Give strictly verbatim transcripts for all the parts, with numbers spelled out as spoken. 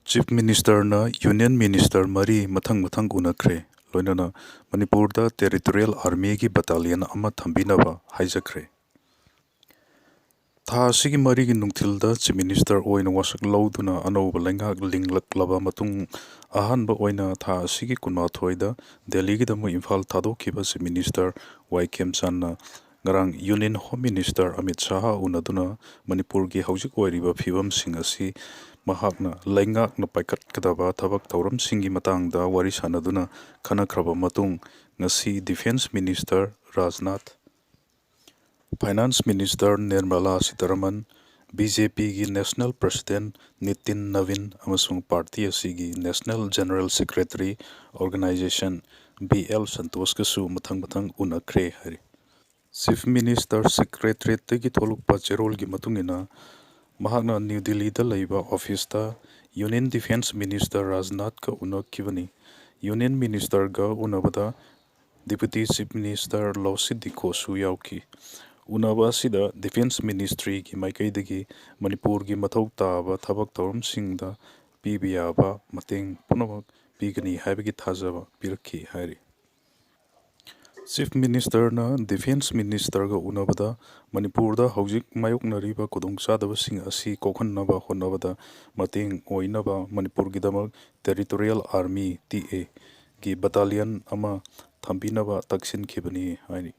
Chief ꯃꯤꯅꯤꯁꯇꯔꯅ union minister ꯃꯔꯤ ꯃꯊꯪ ꯃꯊꯪ ꯎꯅꯈ꯭ꯔꯦ, ꯂꯣꯏꯅꯅ ꯃꯅꯤꯄꯨꯔꯗ ꯇꯦꯔꯤꯇꯣꯔꯤꯌꯦꯜ ꯑꯥꯔꯃꯤꯒꯤ ꯕꯠꯇꯥꯂꯤꯌꯟ ꯑꯃ ꯊꯝꯕꯤꯅꯕ ꯍꯥꯏꯖꯈ꯭ꯔꯦ꯫ ꯊꯥ ꯑꯁꯤꯒꯤ ꯃꯔꯤꯒꯤ ꯅꯨꯡꯊꯤꯜꯗ ꯆꯤꯐ ꯃꯤꯅꯤꯁꯇꯔ ꯑꯣꯏꯅ ꯋꯥꯁꯛ ꯂꯧꯗꯨꯅ ꯑꯅꯧꯕ ꯂꯩꯉꯥꯛ ꯂꯤꯡꯂꯛꯂꯕ ꯃꯇꯨꯡ, ꯑꯍꯥꯟꯕ ꯑꯣꯏꯅ ꯊꯥ ꯑꯁꯤꯒꯤ ꯀꯨꯟꯃꯥꯊꯣꯏꯗ ꯗꯦꯜꯂꯤꯒꯤꯗꯃꯛ ꯏꯝꯐꯥꯜ ꯊꯥꯗꯣꯛꯈꯤꯕ ꯆꯤꯐ ꯃꯤꯅꯤꯁꯇꯔ ꯋꯥꯏ ꯈꯦꯝꯆꯥꯟꯅ ꯉꯔꯥꯡ union home minister Amit Shah ꯎꯅꯗꯨꯅ ꯃꯅꯤꯄꯨꯔꯒꯤ ꯍꯧꯖꯤꯛ ꯑꯣꯏꯔꯤꯕ ꯐꯤꯕꯝꯁꯤꯡ ꯑꯁꯤ ꯃꯍꯥꯛꯅ ꯂꯩꯉꯥꯛꯅ ꯄꯥꯏꯈꯠꯀꯗꯕ ꯊꯕꯛ ꯊꯧꯔꯝꯁꯤꯡꯒꯤ ꯃꯇꯥꯡꯗ ꯋꯥꯔꯤ ꯁꯥꯟꯅꯗꯨꯅ ꯈꯟꯅꯈ꯭ꯔꯕ ꯃꯇꯨꯡ, ꯉꯁꯤ defence minister Rajnath, finance minister Nirmala Sitharaman, B J ꯄꯤꯒꯤ ꯅꯦꯁꯅꯦꯜ ꯄ꯭ꯔꯁꯤꯗꯦꯟ ꯅꯤꯇꯤꯟ ꯅꯕꯤꯟ ꯑꯃꯁꯨꯡ ꯄꯥꯔꯇꯤ ꯑꯁꯤꯒꯤ national general secretary organisation B L ꯁꯟꯇꯣꯁꯀꯁꯨ ꯃꯊꯪ ꯃꯊꯪ ꯎꯅꯈ꯭ꯔꯦ ꯍꯥꯏꯔꯤ꯫ ꯆꯤꯐ ꯃꯤꯅꯤꯁꯇꯔ ꯁꯦꯀ꯭ꯔꯦꯇꯔꯤꯌꯦꯠꯇꯒꯤ ꯊꯣꯛꯂꯛꯄ ꯆꯦꯔꯣꯜꯒꯤ ꯃꯇꯨꯡ ꯏꯟꯅ, ꯃꯍꯥꯛꯅ ꯅ꯭ꯌꯨ ꯗꯤꯜꯂꯤꯗ ꯂꯩꯕ ꯑꯣꯐꯤꯁꯇ ꯌꯨꯅꯤꯌꯟ ꯗꯤꯐꯦꯟꯁ ꯃꯤꯅꯤꯁꯇꯔ ꯔꯥꯖꯅꯥꯊꯀ ꯎꯅꯈꯤꯕꯅꯤ꯫ ꯌꯨꯅꯤꯌꯟ ꯃꯤꯅꯤꯁꯇꯔꯒ ꯎꯅꯕꯗ ꯗꯤꯄꯨꯇꯤ ꯆꯤꯐ ꯃꯤꯅꯤꯁꯇꯔ ꯂꯣꯁꯤꯠ ꯗꯤꯈꯣꯁꯨ ꯌꯥꯎꯈꯤ꯫ ꯎꯅꯕ ꯑꯁꯤꯗ ꯗꯤꯐꯦꯟꯁ ꯃꯤꯅꯤꯁꯇ꯭ꯔꯤꯒꯤ ꯃꯥꯏꯀꯩꯗꯒꯤ ꯃꯅꯤꯄꯨꯔꯒꯤ ꯃꯊꯧ ꯇꯥꯕ ꯊꯕꯛ ꯊꯧꯔꯝꯁꯤꯡꯗ ꯄꯤꯕ ꯌꯥꯕ ꯃꯇꯦꯡ ꯄꯨꯝꯅꯃꯛ ꯄꯤꯒꯅꯤ ꯍꯥꯏꯕꯒꯤ ꯊꯥꯖꯕ ꯄꯤꯔꯛꯈꯤ ꯍꯥꯏꯔꯤ꯫ ꯆꯤꯐ ꯃꯤꯅꯤꯁꯇꯔꯅ ꯗꯤꯐꯦꯟꯁ ꯃꯤꯅꯤꯁꯇꯔꯒ ꯎꯅꯕꯗ ꯃꯅꯤꯄꯨꯔꯗ ꯍꯧꯖꯤꯛ ꯃꯥꯌꯣꯛꯅꯔꯤꯕ ꯈꯨꯗꯣꯡꯆꯥꯗꯕꯁꯤꯡ ꯑꯁꯤ ꯀꯣꯛꯍꯟꯅꯕ ꯍꯣꯠꯅꯕꯗ ꯃꯇꯦꯡ ꯑꯣꯏꯅꯕ ꯃꯅꯤꯄꯨꯔꯒꯤꯗꯃꯛ ꯇꯦꯔꯤꯇꯣꯔꯤꯌꯦꯜ ꯑꯥꯔꯃꯤ, ꯇꯤ ꯑꯦ, ꯒꯤ ꯕꯠꯇꯥꯂꯤꯌꯟ ꯑꯃ ꯊꯝꯕꯤꯅꯕ ꯇꯛꯁꯤꯟꯈꯤꯕꯅꯤ ꯍꯥꯏꯔꯤ꯫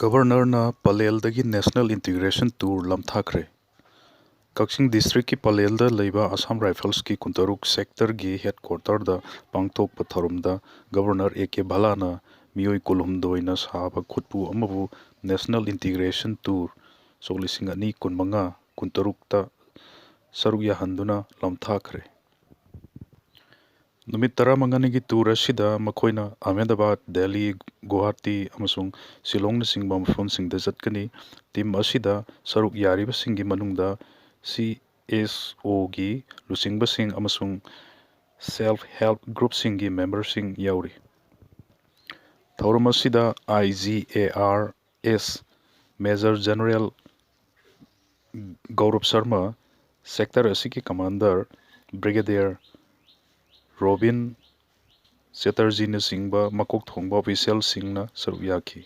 ꯒꯕꯔꯅꯔꯅ ꯄꯂꯦꯜꯗꯒꯤ ꯅꯦꯁꯅꯦꯜ ꯏꯟꯇꯤꯒ꯭ꯔꯦꯁꯟ ꯇꯨꯔ ꯂꯝꯊꯥꯈ꯭ꯔꯦ꯫ ꯀꯛꯆꯤꯡ ꯗꯤꯁꯇ꯭ꯔꯤꯛꯀꯤ ꯄꯂꯦꯜꯗ ꯂꯩꯕ ꯑꯁꯥꯝ ꯔꯥꯏꯐꯜꯁꯀꯤ ꯀꯨꯟꯇꯔꯨꯛ ꯁꯦꯛꯇꯔꯒꯤ ꯍꯦꯗꯀ꯭ꯋꯥꯇꯔꯗ ꯄꯥꯡꯊꯣꯛꯄ ꯊꯧꯔꯝꯗ ꯒꯕꯔꯅꯔ ꯑꯦ ꯀꯦ ꯚꯂꯥꯅ ꯃꯤꯑꯣꯏ ꯀꯨꯟꯍꯨꯝꯗꯣꯏꯅ ꯁꯥꯕ ꯈꯨꯠꯄꯨ ꯑꯃꯕꯨ ꯅꯦꯁꯅꯦꯜ ꯏꯟꯇꯤꯒ꯭ꯔꯦꯁꯟ ꯇꯨꯔ ꯁꯣꯛ ꯂꯤꯁꯤꯡ ꯑꯅꯤ ꯀꯨꯟꯃꯉꯥ ꯀꯨꯟꯇꯔꯨꯛꯇ ꯁꯔꯨꯛ ꯌꯥꯍꯟꯗꯨꯅ ꯂꯝꯊꯥꯈ꯭ꯔꯦ꯫ ꯅꯨꯃꯤꯠ ꯇꯔꯥꯃꯉꯥꯅꯤꯒꯤ ꯇꯨꯔ ꯑꯁꯤꯗ ꯃꯈꯣꯏꯅ ꯑꯍꯃꯦꯗꯕꯥꯗ, ꯗꯦꯜꯂꯤ, ꯒꯨꯋꯥꯍꯥꯇꯤ ꯑꯃꯁꯨꯡ ꯁꯤꯂꯣꯡꯅꯆꯤꯡꯕ ꯃꯐꯝꯁꯤꯡꯗ ꯆꯠꯀꯅꯤ꯫ ꯇꯤꯝ ꯑꯁꯤꯗ ꯁꯔꯨꯛ ꯌꯥꯔꯤꯕꯁꯤꯡꯒꯤ ꯃꯅꯨꯡꯗ ꯁꯤ ꯑꯦꯁ ꯑꯣꯒꯤ ꯂꯨꯆꯤꯡꯕꯁꯤꯡ ꯑꯃꯁꯨꯡ ꯁꯦꯜꯐ ꯍꯦꯜꯞ ꯒ꯭ꯔꯨꯞꯁꯤꯡꯒꯤ ꯃꯦꯝꯕꯔꯁꯤꯡ ꯌꯥꯎꯔꯤ꯫ ꯊꯧꯔꯝ ꯑꯁꯤꯗ I G A R S major general Gaurav Sharma, sector ꯑꯁꯤꯒꯤ ꯀꯃꯥꯟꯗꯔ ꯕ꯭ꯔꯤꯒꯦꯗꯤꯌꯔ ꯔꯣꯕꯤꯟ ꯆꯦꯇꯔꯖꯤꯅꯆꯤꯡꯕ ꯃꯀꯣꯛ ꯊꯣꯡꯕ ꯑꯣꯐꯤꯁꯤꯌꯦꯜꯁꯤꯡꯅ ꯁꯔꯨꯛ ꯌꯥꯈꯤ꯫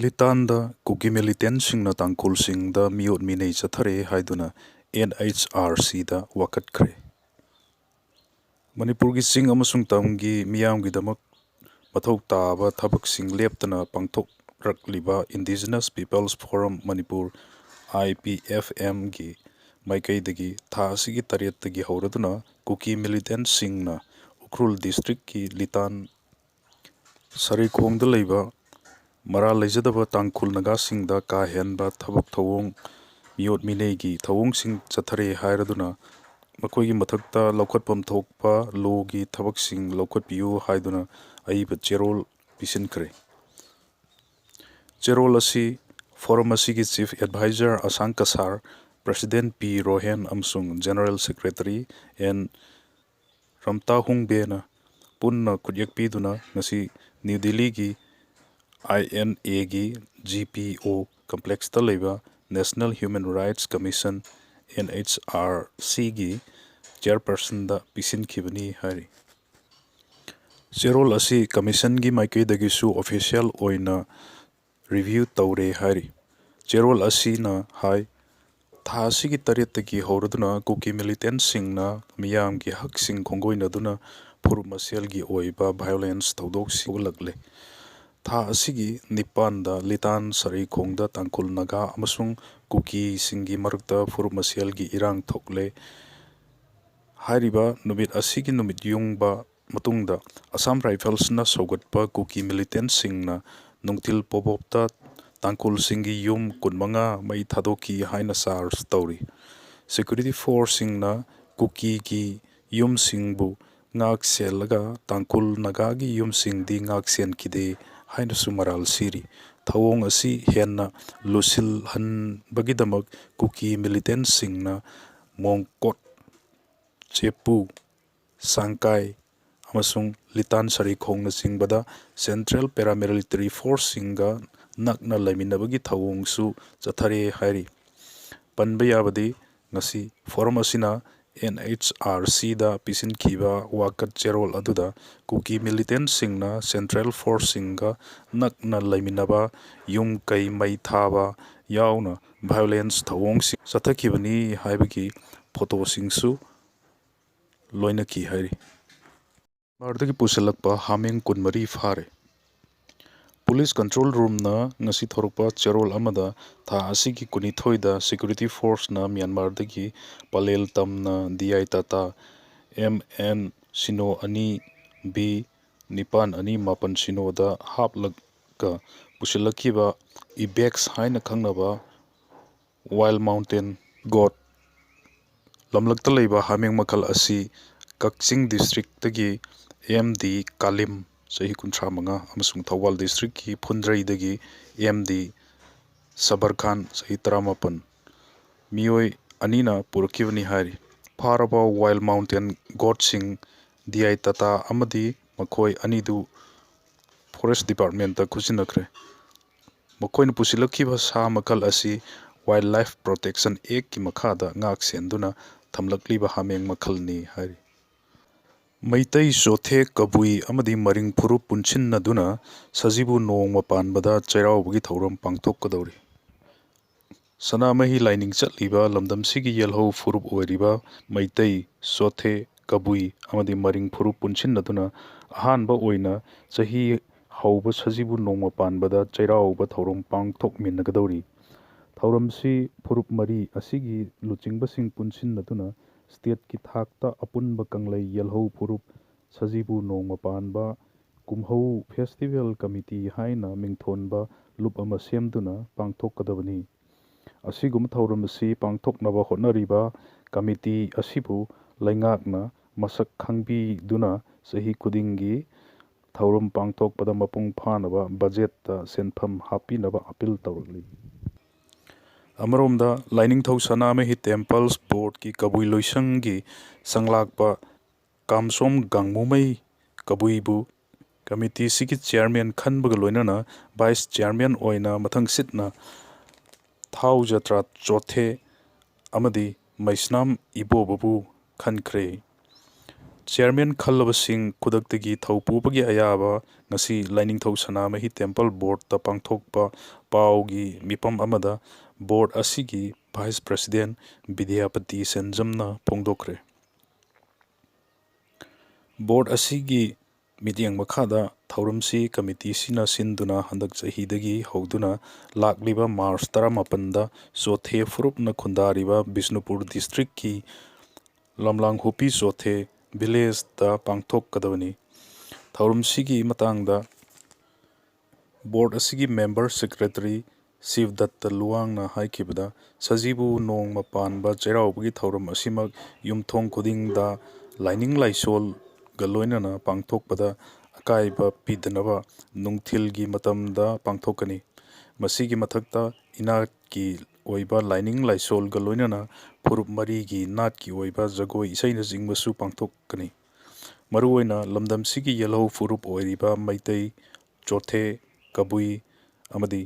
ꯂꯤꯇꯥꯟꯗ ꯀꯨꯀꯤ ꯃꯤꯂꯤꯇꯦꯟꯁꯤꯡꯅ ꯇꯥꯡꯈꯨꯜꯁꯤꯡꯗ ꯃꯤꯑꯣꯠ ꯃꯤꯅꯩ ꯆꯠꯊꯔꯦ ꯍꯥꯏꯗꯨꯅ ꯑꯦꯟ ꯑꯩꯆ ꯑꯥꯔ ꯁꯤꯗ ꯋꯥꯀꯠꯈ꯭ꯔꯦ꯫ ꯃꯅꯤꯄꯨꯔꯒꯤ ꯆꯤꯡ ꯑꯃꯁꯨꯡ ꯇꯝꯒꯤ ꯃꯤꯌꯥꯝꯒꯤꯗꯃꯛ ꯃꯊꯧ ꯇꯥꯕ ꯊꯕꯛꯁꯤꯡ ꯂꯦꯞꯇꯅ ꯄꯥꯡꯊꯣꯛꯂꯛꯂꯤꯕ Indigenous Peoples Forum Manipur, I P F M ꯒꯤ ꯃꯥꯏꯀꯩꯗꯒꯤ ꯊꯥ ꯑꯁꯤꯒꯤ ꯇꯔꯦꯠꯇꯒꯤ ꯍꯧꯔꯗꯨꯅ ꯀꯨꯀꯤ ꯃꯤꯂꯤꯇꯦꯟꯁꯤꯡꯅ ꯎꯈ꯭ꯔꯨꯜ ꯗꯤꯁꯇ꯭ꯔꯤꯛꯀꯤ ꯂꯤꯇꯥꯟ ꯁꯔꯩꯈꯣꯡꯗ ꯂꯩꯕ ꯃꯔꯥꯜ ꯂꯩꯖꯗꯕ ꯇꯥꯡꯈꯨꯜ ꯅꯥꯒꯥꯁꯤꯡꯗ ꯀꯥ ꯍꯦꯟꯕ ꯊꯕꯛ ꯊꯧꯑꯣꯡ, ꯃꯤꯑꯣꯠ ꯃꯤꯅꯩꯒꯤ ꯊꯧꯑꯣꯡꯁꯤꯡ ꯆꯠꯊꯔꯦ ꯍꯥꯏꯔꯗꯨꯅ ꯃꯈꯣꯏꯒꯤ ꯃꯊꯛꯇ ꯂꯧꯈꯠꯐꯝ ꯊꯣꯛꯄ ꯂꯣꯒꯤ ꯊꯕꯛꯁꯤꯡ ꯂꯧꯈꯠꯄꯤꯌꯨ ꯍꯥꯏꯗꯨꯅ ꯑꯏꯕ ꯆꯦꯔꯣꯜ ꯄꯤꯁꯤꯟꯈ꯭ꯔꯦ꯫ ꯆꯦꯔꯣꯜ ꯑꯁꯤ ꯐꯣꯔꯝ ꯑꯁꯤꯒꯤ ꯆꯤꯐ ꯑꯦꯗꯚꯥꯏꯖꯔ ꯑꯁꯥꯡ ꯀꯁꯥꯔ, ꯄ꯭ꯔꯁꯤꯗꯦꯟ ꯄꯤ ꯔꯣꯍꯦꯟ ꯑꯃꯁꯨꯡ ꯖꯦꯅꯔꯦꯜ ꯁꯦꯀ꯭ꯔꯦꯇꯔꯤ ꯑꯦꯟ ꯔꯝꯇꯥ ꯍꯨꯡꯕꯦꯅ ꯄꯨꯟꯅ ꯈꯨꯠꯌꯦꯛ ꯄꯤꯗꯨꯅ ꯉꯁꯤ ꯅ꯭ꯌꯨ ꯗꯤꯜꯂꯤꯒꯤ I N A ꯒꯤ G P O complex ꯇ ꯂꯩꯕ National Human Rights Commission, N H R C ꯒꯤ ꯆꯤꯌꯔꯄꯔꯁꯟꯗ ꯄꯤꯁꯤꯟꯈꯤꯕꯅꯤ ꯍꯥꯏꯔꯤ꯫ ꯆꯦꯔꯣꯜ ꯑꯁꯤ ꯀꯃꯤꯁꯟꯒꯤ ꯃꯥꯏꯀꯩꯗꯒꯤꯁꯨ ꯑꯣꯐꯤꯁꯤꯌꯦꯜ ꯑꯣꯏꯅ ꯔꯤꯚꯤꯌꯨ ꯇꯧꯔꯦ ꯍꯥꯏꯔꯤ꯫ ꯆꯦꯔꯣꯜ ꯑꯁꯤꯅ ꯍꯥꯏ, ꯊꯥ ꯑꯁꯤꯒꯤ ꯇꯔꯦꯠꯇꯒꯤ ꯍꯧꯔꯗꯨꯅ ꯀꯨꯀꯤ ꯃꯤꯂꯤꯇꯦꯟꯁꯤꯡꯅ ꯃꯤꯌꯥꯝꯒꯤ ꯍꯛꯁꯤꯡ ꯈꯣꯡꯒꯣꯏꯅꯗꯨꯅ ꯐꯨꯔꯨꯞ ꯃꯁꯦꯜꯒꯤ ꯑꯣꯏꯕ ꯚꯥꯏꯑꯣꯂꯦꯟꯁ ꯊꯧꯗꯣꯛꯁꯤꯡ ꯍꯧꯒꯠꯂꯛꯂꯦ꯫ ꯊꯥ ꯑꯁꯤꯒꯤ ꯅꯤꯄꯥꯟꯗ ꯂꯤꯇꯥꯟ ꯁꯔꯩꯈꯣꯡꯗ ꯇꯥꯡꯈꯨꯜ ꯅꯥꯒꯥ ꯑꯃꯁꯨꯡ ꯀꯨꯀꯤꯁꯤꯡꯒꯤ ꯃꯔꯛꯇ ꯐꯨꯔꯨꯞ ꯃꯁꯦꯜꯒꯤ ꯏꯔꯥꯡ ꯊꯣꯛꯂꯦ꯫ ꯍꯥꯏꯔꯤꯕ ꯅꯨꯃꯤꯠ ꯑꯁꯤꯒꯤ ꯅꯨꯃꯤꯠ ꯌꯨꯡꯕ ꯃꯇꯨꯡꯗ ꯑꯁꯥꯝ ꯔꯥꯏꯐꯜꯁꯅ ꯁꯧꯒꯠꯄ ꯀꯨꯀꯤ ꯃꯤꯂꯤꯇꯦꯟꯁꯤꯡꯅ ꯅꯨꯡꯊꯤꯜ ꯄꯣꯕꯣꯞꯇ ꯇꯥꯡꯈꯨꯜꯁꯤꯡꯒꯤ ꯌꯨꯝ ꯀꯨꯟꯃꯉꯥ ꯃꯩ ꯊꯥꯗꯣꯛꯈꯤ ꯍꯥꯏꯅ ꯆꯥꯔꯖ ꯇꯧꯔꯤ꯫ ꯁꯦꯀ꯭ꯌꯨꯔꯤꯇꯤ ꯐꯣꯔꯁꯁꯤꯡꯅ ꯀꯨꯀꯤꯒꯤ ꯌꯨꯝꯁꯤꯡꯕꯨ ꯉꯥꯛ ꯁꯦꯜꯂꯒ ꯇꯥꯡꯈꯨꯜ ꯅꯥꯒꯥꯒꯤ ꯌꯨꯝꯁꯤꯡꯗꯤ ꯉꯥꯛ ꯁꯦꯟꯈꯤꯗꯦ ꯍꯥꯏꯅꯁꯨ ꯃꯔꯥꯜ ꯁꯤꯔꯤ꯫ ꯊꯧꯑꯣꯡ ꯑꯁꯤ ꯍꯦꯟꯅ ꯂꯨꯁꯤꯜꯍꯟꯕꯒꯤꯗꯃꯛ ꯀꯨꯀꯤ ꯃꯤꯂꯤꯇꯦꯟꯁꯤꯡꯅ ꯃꯣꯡꯀꯣꯠ, ꯆꯦꯄꯨ, ꯁꯥꯡꯀꯥꯏ ꯑꯃꯁꯨꯡ ꯂꯤꯇꯥꯟ ꯁꯔꯩꯈꯣꯡꯅꯆꯤꯡꯕꯗ ꯁꯦꯟꯇ꯭ꯔꯦꯜ ꯄꯦꯔꯥꯃꯤꯂꯤꯇꯔꯤ ꯐꯣꯔꯁꯁꯤꯡꯒ ꯅꯛꯅ ꯂꯩꯃꯤꯟꯅꯕꯒꯤ ꯊꯧꯑꯣꯡꯁꯨ ꯆꯠꯊꯔꯦ ꯍꯥꯏꯔꯤ꯫ ꯄꯟꯕ ꯌꯥꯕꯗꯤ ꯉꯁꯤ ꯐꯣꯔꯝ ꯑꯁꯤꯅ ꯑꯦꯟ ꯑꯩꯆ ꯑꯥꯔ ꯁꯤꯗ ꯄꯤꯁꯤꯟꯈꯤꯕ ꯋꯥꯀꯠ ꯆꯦꯔꯣꯜ ꯑꯗꯨꯗ ꯀꯨꯀꯤ ꯃꯤꯂꯤꯇꯦꯟꯠꯁꯤꯡꯅ ꯁꯦꯟꯇ꯭ꯔꯦꯜ ꯐꯣꯔꯁꯁꯤꯡꯒ ꯅꯛꯅ ꯂꯩꯃꯤꯟꯅꯕ, ꯌꯨꯝ ꯀꯩ ꯃꯩ ꯊꯥꯕ ꯌꯥꯎꯅ ꯚꯥꯏꯑꯣꯂꯦꯟꯁ ꯊꯧꯑꯣꯡꯁꯤꯡ ꯆꯠꯊꯈꯤꯕꯅꯤ ꯍꯥꯏꯕꯒꯤ ꯐꯣꯇꯣꯁꯤꯡꯁꯨ ꯂꯣꯏꯅꯈꯤ ꯍꯥꯏꯔꯤ꯫ ꯃ꯭ꯌꯥꯟꯃꯥꯔꯗꯒꯤ ꯄꯨꯁꯤꯜꯂꯛꯄ ꯍꯥꯃꯦꯡ ꯀꯨꯟꯃꯔꯤ ꯐꯥꯔꯦ꯫ ꯄꯨꯂꯤꯁ ꯀꯟꯇ꯭ꯔꯣꯜ ꯔꯨꯝꯅ ꯉꯁꯤ ꯊꯣꯔꯛꯄ ꯆꯦꯔꯣꯜ ꯑꯃꯗ ꯊꯥ ꯑꯁꯤꯒꯤ ꯀꯨꯟꯅꯤꯊꯣꯏꯗ ꯁꯦꯀ꯭ꯌꯨꯔꯤꯇꯤ ꯐꯣꯔꯁꯅ ꯃ꯭ꯌꯥꯟꯃꯥꯔꯗꯒꯤ ꯄꯂꯦꯜ ꯇꯝꯅ D I Tata M N ꯁꯤꯅꯣ ꯑꯅꯤ ꯕꯤ ꯅꯤꯄꯥꯟ ꯑꯅꯤ ꯃꯥꯄꯟ ꯁꯤꯅꯣꯗ ꯍꯥꯞꯂꯒ ꯄꯨꯁꯤꯜꯂꯛꯈꯤꯕ ꯏꯕꯦꯛꯁ ꯍꯥꯏꯅ ꯈꯪꯅꯕ ꯋꯥꯏꯜ ꯃꯥꯎꯟꯇꯦꯟ ꯒꯣꯠ ꯂꯝꯂꯛꯇ ꯂꯩꯕ ꯍꯥꯃꯦꯡ ꯃꯈꯜ ꯑꯁꯤ ꯀꯛꯆꯤꯡ ꯗꯤꯁꯇ꯭ꯔꯤꯛꯇꯒꯤ ꯑꯦꯝ ꯗꯤ ꯀꯥꯂꯤꯝ, ꯆꯍꯤ ꯀꯨꯟꯊ꯭ꯔꯥ ꯃꯉꯥ, ꯑꯃꯁꯨꯡ ꯊꯧꯕꯥꯜ ꯗꯤꯁꯇ꯭ꯔꯤꯛꯀꯤ ꯐꯨꯟꯗ꯭ꯔꯩꯗꯒꯤ ꯑꯦꯝ ꯗꯤ ꯁꯕꯔ ꯈꯥꯟ, ꯆꯍꯤ ꯇꯔꯥꯃꯥꯄꯟ, ꯃꯤꯑꯣꯏ ꯑꯅꯤꯅ ꯄꯨꯔꯛꯈꯤꯕꯅꯤ ꯍꯥꯏꯔꯤ꯫ ꯐꯥꯔꯕ ꯋꯥꯏꯜ ꯃꯥꯎꯟꯇꯦꯟ ꯒꯣꯠꯁꯤꯡ ꯗꯤ ꯑꯥꯏ ꯇꯥꯇꯥ ꯑꯃꯗꯤ ꯃꯈꯣꯏ ꯑꯅꯤꯗꯨ ꯐꯣꯔꯦꯁ ꯗꯤꯄꯥꯔꯠꯃꯦꯟꯇ ꯈꯨꯠꯁꯤꯟꯅꯈ꯭ꯔꯦ꯫ ꯃꯈꯣꯏꯅ ꯄꯨꯁꯤꯜꯂꯛꯈꯤꯕ ꯁꯥ ꯃꯈꯜ ꯑꯁꯤ ꯋꯥꯏꯜ ꯂꯥꯏꯐ ꯄ꯭ꯔꯣꯇꯦꯛꯁꯟ ꯑꯦꯛꯀꯤ ꯃꯈꯥꯗ ꯉꯥꯛ ꯁꯦꯟꯗꯨꯅ ꯊꯝꯂꯛꯂꯤꯕ ꯍꯥꯃꯦꯡ ꯃꯈꯜꯅꯤ ꯍꯥꯏꯔꯤ꯫ ꯃꯩꯇꯩ, ꯆꯣꯊꯦ, ꯀꯕꯨꯏ ꯑꯃꯗꯤ ꯃꯔꯤꯡ ꯐꯨꯔꯨꯞ ꯄꯨꯟꯁꯤꯟꯅꯗꯨꯅ ꯁꯖꯤꯕꯨ ꯅꯣꯡꯃ ꯄꯥꯟꯕꯗ ꯆꯩꯔꯥꯎꯕꯒꯤ ꯊꯧꯔꯝ ꯄꯥꯡꯊꯣꯛꯀꯗꯧꯔꯤ꯫ ꯁꯅꯥꯃꯍꯤ ꯂꯥꯏꯅꯤꯡ ꯆꯠꯂꯤꯕ ꯂꯝꯗꯝꯁꯤꯒꯤ ꯌꯦꯜꯍꯧ ꯐꯨꯔꯨꯞ ꯑꯣꯏꯔꯤꯕ ꯃꯩꯇꯩ, ꯆꯣꯊꯦ, ꯀꯕꯨꯏ ꯑꯃꯗꯤ ꯃꯔꯤꯡ ꯐꯨꯔꯨꯞ ꯄꯨꯟꯁꯤꯟꯅꯗꯨꯅ ꯑꯍꯥꯟꯕ ꯑꯣꯏꯅ ꯆꯍꯤ ꯍꯧꯕ ꯁꯖꯤꯕꯨ ꯅꯣꯡꯃ ꯄꯥꯟꯕꯗ ꯆꯩꯔꯥꯎꯕ ꯊꯧꯔꯝ ꯄꯥꯡꯊꯣꯛꯃꯤꯟꯅꯒꯗꯧꯔꯤ꯫ ꯊꯧꯔꯝꯁꯤ ꯐꯨꯔꯨꯞ ꯃꯔꯤ ꯑꯁꯤꯒꯤ ꯂꯨꯆꯤꯡꯕꯁꯤꯡ ꯄꯨꯟꯁꯤꯟꯅꯗꯨꯅ ꯁ꯭ꯇꯦꯠꯀꯤ ꯊꯥꯛꯇ ꯑꯄꯨꯟꯕ ꯀꯪꯂꯩ ꯌꯦꯜꯍꯧ ꯐꯨꯔꯨꯞ ꯁꯖꯤꯕꯨ ꯅꯣꯡꯃ ꯄꯥꯟꯕ ꯀꯨꯝꯍꯧ ꯐꯦꯁꯇꯤꯚꯦꯜ ꯀꯃꯤꯇꯤ ꯍꯥꯏꯅ ꯃꯤꯡꯊꯣꯟꯕ ꯂꯨꯞ ꯑꯃ ꯁꯦꯝꯗꯨꯅ ꯄꯥꯡꯊꯣꯛꯀꯗꯕꯅꯤ꯫ ꯑꯁꯤꯒꯨꯝꯕ ꯊꯧꯔꯝ ꯑꯁꯤ ꯄꯥꯡꯊꯣꯛꯅꯕ ꯍꯣꯠꯅꯔꯤꯕ ꯀꯃꯤꯇꯤ ꯑꯁꯤꯕꯨ ꯂꯩꯉꯥꯛꯅ ꯃꯁꯛ ꯈꯪꯕꯤꯗꯨꯅ ꯆꯍꯤ ꯈꯨꯗꯤꯡꯒꯤ ꯊꯧꯔꯝ ꯄꯥꯡꯊꯣꯛꯄꯗ ꯃꯄꯨꯡ ꯐꯥꯅꯕ ꯕꯖꯦꯠꯇ ꯁꯦꯟꯐꯝ ꯍꯥꯞꯄꯤꯅꯕ ꯑꯄꯤꯜ ꯇꯧꯔꯛꯂꯤ꯫ ꯑꯃꯔꯣꯝꯗ ꯂꯥꯏꯅꯤꯡꯊꯧ ꯁꯅꯥꯃꯍꯤ ꯇꯦꯝꯄꯜꯁ ꯕꯣꯔꯗꯀꯤ ꯀꯕꯨꯏ ꯂꯣꯏꯁꯪꯒꯤ ꯆꯪꯂꯥꯛꯄ ꯀꯥꯝꯁꯣꯝ ꯒꯥꯡꯃꯨꯃꯩ ꯀꯕꯨꯏꯕꯨ ꯀꯃꯤꯇꯤꯁꯤꯒꯤ ꯆꯤꯌꯥꯔꯃꯦꯟ ꯈꯟꯕꯒ ꯂꯣꯏꯅꯅ ꯚꯥꯏꯁ ꯆꯤꯌꯥꯔꯃꯦꯟ ꯑꯣꯏꯅ ꯃꯊꯪꯁꯤꯠꯅ ꯊꯥꯎ ꯖꯇ꯭ꯔꯥ ꯆꯣꯊꯦ ꯑꯃꯗꯤ ꯃꯩꯁꯅꯥꯝ ꯏꯕꯣꯕꯕꯨ ꯈꯟꯈ꯭ꯔꯦ꯫ ꯆꯤꯌꯥꯔꯃꯦꯟ ꯈꯜꯂꯕꯁꯤꯡ ꯈꯨꯗꯛꯇꯒꯤ ꯊꯧ ꯄꯨꯕꯒꯤ ꯑꯌꯥꯕ ꯉꯁꯤ ꯂꯥꯏꯅꯤꯡꯊꯧ ꯁꯅꯥꯃꯍꯤ ꯇꯦꯝꯄꯜ ꯕꯣꯔꯗꯇ ꯄꯥꯡꯊꯣꯛꯄ ꯄꯥꯎꯒꯤ ꯃꯤꯐꯝ ꯑꯃꯗ ꯕꯣꯔꯗ ꯑꯁꯤꯒꯤ ꯚꯥꯏꯁ ꯄ꯭ꯔꯁꯤꯗꯦꯟ ꯕꯤꯗ꯭ꯌꯥꯄꯇꯤ ꯁꯦꯟꯖꯝꯅ ꯐꯣꯡꯗꯣꯛꯈ꯭ꯔꯦ꯫ ꯕꯣꯔꯗ ꯑꯁꯤꯒꯤ ꯃꯤꯠꯌꯦꯡ ꯃꯈꯥꯗ ꯊꯧꯔꯝꯁꯤ ꯀꯃꯤꯇꯤꯁꯤꯅ ꯁꯤꯟꯗꯨꯅ ꯍꯟꯗꯛ ꯆꯍꯤꯗꯒꯤ ꯍꯧꯗꯨꯅ ꯂꯥꯛꯂꯤꯕ ꯃꯥꯔꯆ ꯇꯔꯥꯃꯥꯄꯟꯗ ꯆꯣꯊꯦ ꯐꯨꯔꯨꯞꯅ ꯈꯨꯟꯗꯥꯔꯤꯕ ꯕꯤꯁꯅꯨꯄꯨꯔ ꯗꯤꯁꯇ꯭ꯔꯤꯛꯀꯤ ꯂꯝꯂꯥꯡ ꯍꯨꯄꯤ ꯆꯣꯊꯦ ꯚꯤꯂꯦꯖꯇ ꯄꯥꯡꯊꯣꯛꯀꯗꯕꯅꯤ꯫ ꯊꯧꯔꯝꯁꯤꯒꯤ ꯃꯇꯥꯡꯗ ꯕꯣꯔꯗ ꯑꯁꯤꯒꯤ ꯃꯦꯝꯕꯔ ꯁꯦꯀ꯭ꯔꯦꯇꯔꯤ ꯁꯤꯕꯗꯠꯇ ꯂꯨꯋꯥꯡꯅ ꯍꯥꯏꯈꯤꯕꯗ, ꯁꯖꯤꯕꯨ ꯅꯣꯡꯃ ꯄꯥꯟꯕ ꯆꯩꯔꯥꯎꯕꯒꯤ ꯊꯧꯔꯝ ꯑꯁꯤꯃꯛ ꯌꯨꯝꯊꯣꯡ ꯈꯨꯗꯤꯡꯗ ꯂꯥꯏꯅꯤꯡ ꯂꯥꯏꯁꯣꯜꯒ ꯂꯣꯏꯅꯅ ꯄꯥꯡꯊꯣꯛꯄꯗ ꯑꯀꯥꯏꯕ ꯄꯤꯗꯅꯕ ꯅꯨꯡꯊꯤꯜꯒꯤ ꯃꯇꯝꯗ ꯄꯥꯡꯊꯣꯛꯀꯅꯤ꯫ ꯃꯁꯤꯒꯤ ꯃꯊꯛꯇ ꯏꯅꯥꯠꯀꯤ ꯑꯣꯏꯕ ꯂꯥꯏꯅꯤꯡ ꯂꯥꯏꯁꯣꯜꯒ ꯂꯣꯏꯅꯅ ꯐꯨꯔꯨꯞ ꯃꯔꯤꯒꯤ ꯅꯥꯠꯀꯤ ꯑꯣꯏꯕ ꯖꯒꯣꯏ ꯏꯁꯩꯅꯆꯤꯡꯕꯁꯨ ꯄꯥꯡꯊꯣꯛꯀꯅꯤ꯫ ꯃꯔꯨꯑꯣꯏꯅ ꯂꯝꯗꯝꯁꯤꯒꯤ ꯌꯦꯜꯍꯧ ꯐꯨꯔꯨꯞ ꯑꯣꯏꯔꯤꯕ ꯃꯩꯇꯩ, ꯆꯣꯊꯦ, ꯀꯕꯨꯏ ꯑꯃꯗꯤ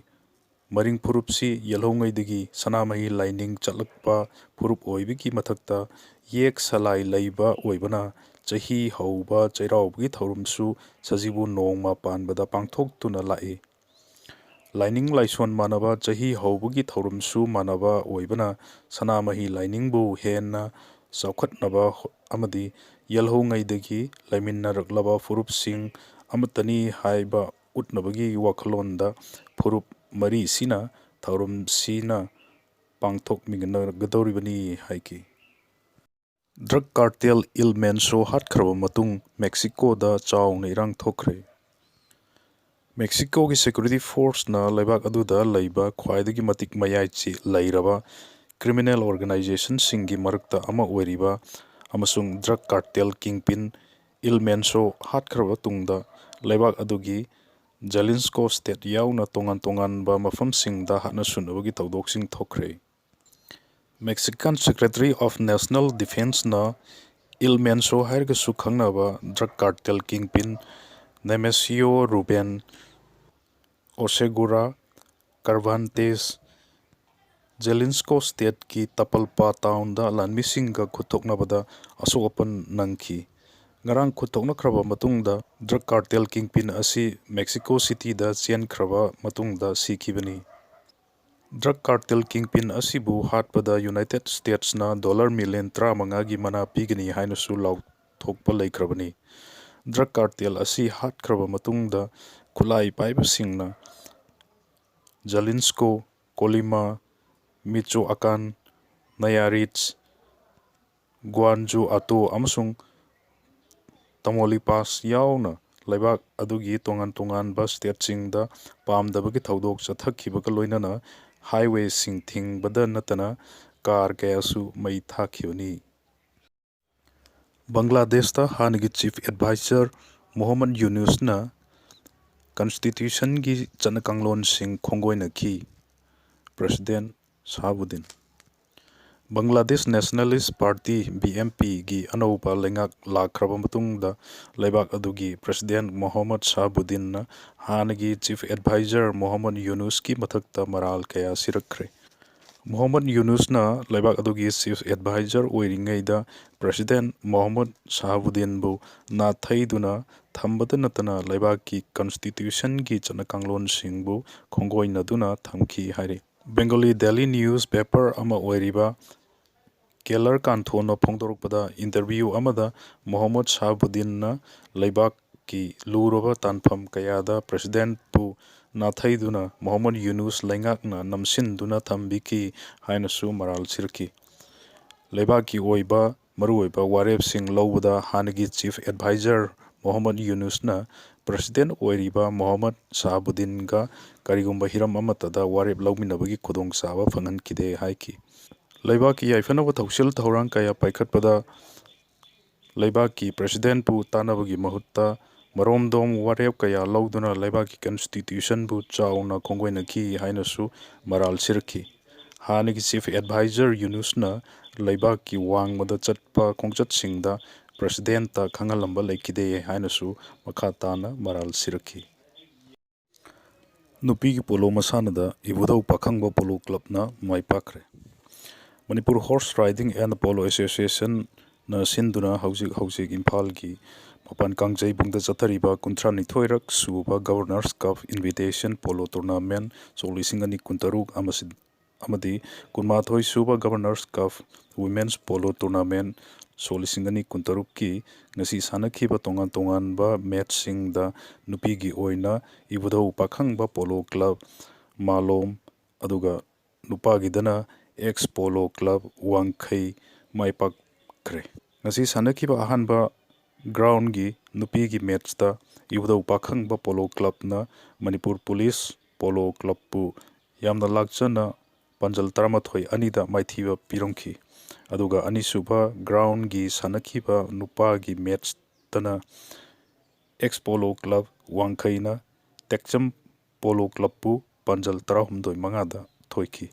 ꯃꯔꯤꯡ ꯐꯨꯔꯨꯞꯁꯤ ꯌꯦꯜꯍꯧꯉꯩꯗꯒꯤ ꯁꯅꯥꯃꯍꯤ ꯂꯥꯏꯅꯤꯡ ꯆꯠꯂꯛꯄ ꯐꯨꯔꯨꯞ ꯑꯣꯏꯕꯒꯤ ꯃꯊꯛꯇ ꯌꯦꯛ ꯁꯂꯥꯏ ꯂꯩꯕ ꯑꯣꯏꯕꯅ ꯆꯍꯤ ꯍꯧꯕ ꯆꯩꯔꯥꯎꯕꯒꯤ ꯊꯧꯔꯝꯁꯨ ꯁꯖꯤꯕꯨ ꯅꯣꯡꯃ ꯄꯥꯟꯕꯗ ꯄꯥꯡꯊꯣꯛꯇꯨꯅ ꯂꯥꯛꯏ꯫ ꯂꯥꯏꯅꯤꯡ ꯂꯥꯏꯁꯣꯟ ꯃꯥꯟꯅꯕ ꯆꯍꯤ ꯍꯧꯕꯒꯤ ꯊꯧꯔꯝꯁꯨ ꯃꯥꯟꯅꯕ ꯑꯣꯏꯕꯅ ꯁꯅꯥꯃꯍꯤ ꯂꯥꯏꯅꯤꯡꯕꯨ ꯍꯦꯟꯅ ꯆꯥꯎꯈꯠꯅꯕ ꯍꯣ-, ꯑꯃꯗꯤ ꯌꯦꯜꯍꯧꯉꯩꯗꯒꯤ ꯂꯩꯃꯤꯟꯅꯔꯛꯂꯕ ꯐꯨꯔꯨꯞꯁꯤꯡ ꯑꯃꯠꯇꯅꯤ ꯍꯥꯏꯕ ꯎꯠꯅꯕꯒꯤ ꯋꯥꯈꯜꯂꯣꯟꯗ ꯐꯨꯔꯨꯞ ꯃꯔꯤꯁꯤꯅ ꯊꯧꯔꯝꯁꯤꯅ ꯄꯥꯡꯊꯣꯛꯃꯤꯟꯅꯒꯗꯧꯔꯤꯕꯅꯤ ꯍꯥꯏꯈꯤ꯫ ꯗ꯭ꯔꯒ ꯀꯥꯔꯇꯦꯜ ꯏꯜ ꯃꯦꯟꯁꯣ ꯍꯥꯠꯈ꯭ꯔꯕ ꯃꯇꯨꯡ ꯃꯦꯛꯁꯤꯀꯣꯗ ꯆꯥꯎꯅ ꯏꯔꯥꯡ ꯊꯣꯛꯈ꯭ꯔꯦ꯫ ꯃꯦꯛꯁꯤꯀꯣꯒꯤ ꯁꯦꯀ꯭ꯌꯨꯔꯤꯇꯤ ꯐꯣꯔꯁꯅ ꯂꯩꯕꯥꯛ ꯑꯗꯨꯗ ꯂꯩꯕ ꯈ꯭ꯋꯥꯏꯗꯒꯤ ꯃꯇꯤꯛ ꯃꯌꯥꯏ ꯆꯦ-, ꯂꯩꯔꯕ ꯀ꯭ꯔꯤꯃꯤꯅꯦꯜ ꯑꯣꯔꯒꯅꯥꯏꯖꯦꯁꯟꯁꯤꯡꯒꯤ ꯃꯔꯛꯇ ꯑꯃ ꯑꯣꯏꯔꯤꯕ ꯑꯃꯁꯨꯡ ꯗ꯭ꯔꯒ ꯀꯥꯔꯇꯦꯜ ꯀꯤꯡꯄꯤꯟ ꯏꯜ ꯃꯦꯟꯁꯣ ꯍꯥꯠꯈ꯭ꯔꯕ ꯇꯨꯡꯗ ꯂꯩꯕꯥꯛ ꯑꯗꯨꯒꯤ ꯖꯦꯂꯤꯟꯁꯀꯣ ꯁ꯭ꯇꯦꯠ ꯌꯥꯎꯅ ꯇꯣꯉꯥꯟ ꯇꯣꯉꯥꯟꯕ ꯃꯐꯝꯁꯤꯡꯗ ꯍꯥꯠꯅ ꯁꯨꯅꯕꯒꯤ ꯊꯧꯗꯣꯛꯁꯤꯡ ꯊꯣꯛꯈ꯭ꯔꯦ꯫ ꯃꯦꯛꯁꯤꯀꯥꯟ ꯁꯦꯀ꯭ꯔꯦꯇꯔꯤ ꯑꯣꯐ ꯅꯦꯁꯅꯦꯜ ꯗꯤꯐꯦꯟꯁꯅ ꯏꯜ ꯃꯦꯟꯁꯣ ꯍꯥꯏꯔꯒꯁꯨ ꯈꯪꯅꯕ ꯗ꯭ꯔꯒ ꯀꯥꯔꯇꯦꯜ ꯀꯤꯡꯄꯤꯟ ꯅꯦꯃꯦꯁꯤꯌꯣ ꯔꯨꯕꯦꯟ ꯑꯣꯁꯦꯒꯨꯔꯥ ꯀꯥꯔꯚꯥꯟꯇꯦꯁ ꯖꯦꯂꯤꯟꯁꯀꯣ ꯁ꯭ꯇꯦꯠꯀꯤ ꯇꯄꯜꯄꯥ ꯇꯥꯎꯟꯗ ꯂꯥꯟꯃꯤꯁꯤꯡꯒ ꯈꯨꯠꯊꯣꯛꯅꯕꯗ ꯑꯁꯣꯛ ꯑꯄꯟ ꯅꯪꯈꯤ꯫ ꯉꯔꯥꯡ ꯈꯨꯠꯊꯣꯛꯅꯈ꯭ꯔꯕ ꯃꯇꯨꯡꯗ ꯗ꯭ꯔꯒ ꯀꯥꯔꯇꯦꯜ ꯀꯤꯡꯄꯤꯟ ꯑꯁꯤ ꯃꯦꯛꯁꯤꯀꯣ ꯁꯤꯇꯤꯗ ꯆꯦꯟꯈ꯭ꯔꯕ ꯃꯇꯨꯡꯗ ꯁꯤꯈꯤꯕꯅꯤ꯫ ꯗ꯭ꯔꯒ ꯀꯥꯔꯇꯦꯜ ꯀꯤꯡꯄꯤꯟ ꯑꯁꯤꯕꯨ ꯍꯥꯠꯄꯗ ꯌꯨꯅꯥꯏꯇꯦꯗ ꯁ꯭ꯇꯦꯠꯁꯅ ꯗꯣꯂꯔ ꯃꯤꯂꯤꯌꯟ ꯇꯔꯥꯃꯉꯥꯒꯤ ꯃꯅꯥ ꯄꯤꯒꯅꯤ ꯍꯥꯏꯅꯁꯨ ꯂꯥꯎꯊꯣꯛꯄ ꯂꯩꯈ꯭ꯔꯕꯅꯤ꯫ ꯗ꯭ꯔꯒ ꯀꯥꯔꯇꯦꯜ ꯑꯁꯤ ꯍꯥꯠꯈ꯭ꯔꯕ ꯃꯇꯨꯡꯗ ꯈꯨꯠꯂꯥꯏ ꯄꯥꯏꯕꯁꯤꯡꯅ ꯖꯂꯤꯟꯁꯀꯣ, ꯀꯣꯂꯤꯃꯥ, ꯃꯤꯆꯣꯑꯀꯥꯟ, ꯅꯌꯥꯔꯤꯠꯁ, ꯒ꯭ꯋꯥꯟꯖꯨ ꯑꯇꯣ ꯑꯃꯁꯨꯡ ꯇꯃꯣꯂꯤꯄꯥꯁ ꯌꯥꯎꯅ ꯂꯩꯕꯥꯛ ꯑꯗꯨꯒꯤ ꯇꯣꯉꯥꯟ ꯇꯣꯉꯥꯟꯕ ꯁ꯭ꯇꯦꯠꯁꯤꯡꯗ ꯄꯥꯝꯗꯕꯒꯤ ꯊꯧꯗꯣꯛ ꯆꯠꯊꯈꯤꯕꯒ ꯂꯣꯏꯅꯅ ꯍꯥꯏꯋꯦꯁꯤꯡ ꯊꯤꯡꯕꯗ ꯅꯠꯇꯅ ꯀꯥꯔ ꯀꯌꯥꯁꯨ ꯃꯩ ꯊꯥꯈꯤꯕꯅꯤ꯫ ꯕꯪꯒ꯭ꯂꯥꯗꯦꯁꯇ ꯍꯥꯟꯅꯒꯤ ꯆꯤꯐ ꯑꯦꯗꯚꯥꯏꯖꯔ ꯃꯣꯍꯝꯃꯗ ꯌꯨꯅꯨꯁꯅ ꯀꯟꯁꯇꯤꯇ꯭ꯌꯨꯁꯟꯒꯤ ꯆꯠꯅ ꯀꯥꯡꯂꯣꯟꯁꯤꯡ ꯈꯣꯡꯒꯣꯏꯅꯈꯤ꯫ President Shahabuddin. Bangladesh nationalist party, B M ꯄꯤꯒꯤ ꯑꯅꯧꯕ ꯂꯩꯉꯥꯛ ꯂꯥꯛꯈ꯭ꯔꯕ ꯃꯇꯨꯡꯗ ꯂꯩꯕꯥꯛ ꯑꯗꯨꯒꯤ ꯄ꯭ꯔꯦꯁꯤꯗꯦꯟ ꯃꯣꯍꯝꯃꯗ ꯁꯥꯍꯕꯨꯗꯤꯟꯅ ꯍꯥꯟꯅꯒꯤ ꯆꯤꯐ ꯑꯦꯗꯚꯥꯏꯖꯔ ꯃꯣꯍꯝꯃꯗ ꯌꯨꯅꯨꯁꯀꯤ ꯃꯊꯛꯇ ꯃꯔꯥꯜ ꯀꯌꯥ ꯁꯤꯔꯛꯈ꯭ꯔꯦ꯫ ꯃꯣꯍꯝꯃꯗ ꯌꯨꯅꯨꯁꯅ ꯂꯩꯕꯥꯛ ꯑꯗꯨꯒꯤ ꯆꯤꯐ ꯑꯦꯗꯚꯥꯏꯖꯔ ꯑꯣꯏꯔꯤꯉꯩꯗ ꯄ꯭ꯔꯦꯁꯤꯗꯦꯟ ꯃꯣꯍꯝꯃꯗ ꯁꯥꯍꯕꯨꯗꯤꯟꯕꯨ ꯅꯥꯊꯩꯗꯨꯅ ꯊꯝꯕꯇ ꯅꯠꯇꯅ ꯂꯩꯕꯥꯛꯀꯤ ꯀꯟꯁꯇꯤꯇ꯭ꯌꯨꯁꯟꯒꯤ ꯆꯠꯅ ꯀꯥꯡꯂꯣꯟꯁꯤꯡꯕꯨ ꯈꯣꯡꯒꯣꯏꯅꯗꯨꯅ ꯊꯝꯈꯤ ꯍꯥꯏꯔꯤ꯫ ꯕꯦꯡꯒꯣꯂꯤ ꯗꯦꯂꯤ ꯅ꯭ꯌꯨꯁ ꯄꯦꯄꯔ ꯑꯃ ꯑꯣꯏꯔꯤꯕ ꯀꯦꯂꯔ ꯀꯥꯟꯊꯣꯟꯅ ꯐꯣꯡꯗꯣꯔꯛꯄꯗ, ꯏꯟꯇꯔꯚ꯭ꯌꯨ ꯑꯃꯗ ꯃꯣꯍꯝꯃꯗ ꯁꯥꯍꯕꯨꯗꯤꯟꯅ ꯂꯩꯕꯥꯛꯀꯤ ꯂꯨꯔꯕ ꯇꯥꯟꯐꯝ ꯀꯌꯥꯗ ꯄ꯭ꯔꯦꯁꯤꯗꯦꯟꯠꯄꯨ ꯅꯥꯊꯩꯗꯨꯅ ꯃꯣꯍꯝꯃꯗ ꯌꯨꯅꯨꯁ ꯂꯩꯉꯥꯛꯅ ꯅꯝꯁꯤꯟꯗꯨꯅ ꯊꯝꯕꯤꯈꯤ ꯍꯥꯏꯅꯁꯨ ꯃꯔꯥꯜ ꯁꯤꯔꯛꯈꯤ꯫ ꯂꯩꯕꯥꯛꯀꯤ ꯑꯣꯏꯕ ꯃꯔꯨꯑꯣꯏꯕ ꯋꯥꯔꯦꯞꯁꯤꯡ ꯂꯧꯕꯗ ꯍꯥꯟꯅꯒꯤ ꯆꯤꯐ ꯑꯦꯗꯚꯥꯏꯖꯔ ꯃꯣꯍꯝꯃꯗ ꯌꯨꯅꯨꯁꯅ ꯄ꯭ꯔꯦꯁꯤꯗꯦꯟꯠ ꯑꯣꯏꯔꯤꯕ ꯃꯣꯍꯝꯃꯗ ꯁꯥꯍꯕꯨꯗꯤꯟꯒ ꯀꯔꯤꯒꯨꯝꯕ ꯍꯤꯔꯝ ꯑꯃꯠꯇꯗ ꯋꯥꯔꯦꯞ ꯂꯧꯃꯤꯟꯅꯕꯒꯤ ꯈꯨꯗꯣꯡꯆꯥꯕ ꯐꯪꯍꯟꯈꯤꯗꯦ ꯍꯥꯏꯈꯤ꯫ ꯂꯩꯕꯥꯛꯀꯤ ꯌꯥꯏꯐꯅꯕ ꯊꯧꯁꯤꯜ ꯊꯧꯔꯥꯡ ꯀꯌꯥ ꯄꯥꯏꯈꯠꯄꯗ ꯂꯩꯕꯥꯛꯀꯤ ꯄ꯭ꯔꯦꯁꯤꯗꯦꯟꯠꯄꯨ ꯇꯥꯟꯅꯕꯒꯤ ꯃꯍꯨꯠꯇ ꯃꯔꯣꯝꯗꯣꯝ ꯋꯥꯔꯦꯞ ꯀꯌꯥ ꯂꯧꯗꯨꯅ ꯂꯩꯕꯥꯛꯀꯤ ꯀꯟꯁꯇꯤꯇ꯭ꯌꯨꯁꯟꯕꯨ ꯆꯥꯎꯅ ꯈꯣꯡꯒꯣꯏꯅꯈꯤ ꯍꯥꯏꯅꯁꯨ ꯃꯔꯥꯜ ꯁꯤꯔꯛꯈꯤ꯫ ꯍꯥꯟꯅꯒꯤ ꯆꯤꯐ ꯑꯦꯗꯚꯥꯏꯖꯔ ꯌꯨꯅꯨꯁꯅ ꯂꯩꯕꯥꯛꯀꯤ ꯋꯥꯡꯃꯗ ꯆꯠꯄ ꯈꯣꯡꯆꯠꯁꯤꯡꯗ ꯄ꯭ꯔꯦꯁꯤꯗꯦꯟꯠꯇ ꯈꯪꯍꯜꯂꯝꯕ ꯂꯩꯈꯤꯗꯦ ꯍꯥꯏꯅꯁꯨ ꯃꯈꯥ ꯇꯥꯅ ꯃꯔꯥꯜ ꯁꯤꯔꯛꯈꯤ꯫ ꯅꯨꯄꯤꯒꯤ ꯄꯣꯂꯣ ꯃꯁꯥꯟꯅꯗ ꯏꯕꯨꯙꯧ ꯄꯥꯈꯪꯕ ꯄꯣꯂꯣ ꯀ꯭ꯂꯕꯅ ꯃꯥꯏ ꯄꯥꯛꯈ꯭ꯔꯦ꯫ Manipur horse riding and polo ꯑꯦꯁꯣꯁꯤꯌꯦꯁꯟꯅ ꯁꯤꯟꯗꯨꯅ ꯍꯧꯖꯤꯛ ꯍꯧꯖꯤꯛ ꯏꯝꯐꯥꯜꯒꯤ ꯃꯄꯥꯟ ꯀꯥꯡꯖꯩꯕꯨꯡꯗ ꯆꯠꯊꯔꯤꯕ ꯀꯨꯟꯊ꯭ꯔꯥ ꯅꯤꯊꯣꯏꯔꯛ ꯁꯨꯕ ꯒꯕꯔꯅꯔꯁ ꯀꯞ ꯏꯟꯚꯤꯇꯦꯁꯟ ꯄꯣꯂꯣ ꯇꯣꯔꯅꯥꯃꯦꯟ ꯁꯣꯛ ꯂꯤꯁꯤꯡ ꯑꯅꯤ ꯀꯨꯟꯇꯔꯨꯛ ꯑꯃꯁꯨ ꯑꯃꯗꯤ ꯀꯨꯟꯃꯥꯊꯣꯏ ꯁꯨꯕ ꯒꯕꯔꯅꯔꯁ ꯀꯞ ꯋꯤꯃꯦꯟꯁ ꯄꯣꯂꯣ ꯇꯣꯔꯅꯥꯃꯦꯟ ꯁꯣꯛ ꯂꯤꯁꯤꯡ ꯑꯅꯤ ꯀꯨꯟꯇꯔꯨꯛꯀꯤ ꯉꯁꯤ ꯁꯥꯟꯅꯈꯤꯕ ꯇꯣꯉꯥꯟ ꯇꯣꯉꯥꯟꯕ ꯃꯦꯠꯁꯁꯤꯡꯗ ꯅꯨꯄꯤꯒꯤ ꯑꯣꯏꯅ ꯏꯕꯨꯙꯧ ꯄꯥꯈꯪꯕ ꯄꯣꯂꯣ ꯀ꯭ꯂꯕ ꯃꯥꯂꯣꯝ, ꯑꯗꯨꯒ ꯅꯨꯄꯥꯒꯤꯗꯅ ꯑꯦꯛꯁ ꯄꯣꯂꯣ ꯀ꯭ꯂꯕ ꯋꯥꯡꯈꯩ ꯃꯥꯏ ꯄꯥꯛꯈ꯭ꯔꯦ꯫ ꯉꯁꯤ ꯁꯥꯟꯅꯈꯤꯕ ꯑꯍꯥꯟꯕ ꯒ꯭ꯔꯥꯎꯟꯒꯤ ꯅꯨꯄꯤꯒꯤ ꯃꯦꯠꯁꯇ ꯏꯕꯨꯙꯧ ꯄꯥꯈꯪꯕ ꯄꯣꯂꯣ ꯀ꯭ꯂꯕꯅ ꯃꯅꯤꯄꯨꯔ ꯄꯨꯂꯤꯁ ꯄꯣꯂꯣ ꯀ꯭ꯂꯕꯄꯨ ꯌꯥꯝꯅ ꯂꯥꯛꯆꯅ ꯄꯥꯟꯖꯜ ꯇꯔꯥꯃꯥꯊꯣꯏ ꯑꯅꯤꯗ ꯃꯥꯏꯊꯤꯕ ꯄꯤꯔꯝꯈꯤ꯫ ꯑꯗꯨꯒ ꯑꯅꯤꯁꯨꯕ ꯒ꯭ꯔꯥꯎꯟꯒꯤ ꯁꯥꯟꯅꯈꯤꯕ ꯅꯨꯄꯥꯒꯤ ꯃꯦꯠꯁꯇꯅ ꯑꯦꯛꯁ ꯄꯣꯂꯣ ꯀ꯭ꯂꯕ ꯋꯥꯡꯈꯩꯅ ꯇꯦꯛꯆꯝ ꯄꯣꯂꯣ ꯀ꯭ꯂꯕꯄꯨ ꯄꯥꯟꯖꯜ ꯇꯔꯥꯍꯨꯝꯗꯣꯏ ꯃꯉꯥꯗ ꯊꯣꯏꯈꯤ꯫